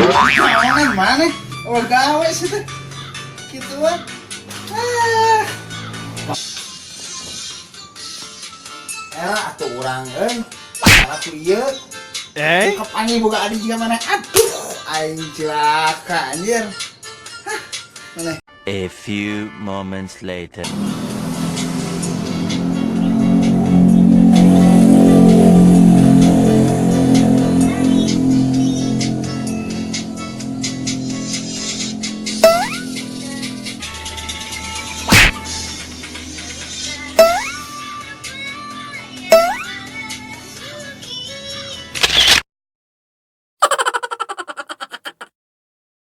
Mana mana? Oh, gawe sih teh. Gituan. Ah. Era atuh urang euy. Aku ieu. Eh? Kapanggih boga adi jiga maneh? Aduh, aing cilaka anjir. Hah, maneh. A few moments later.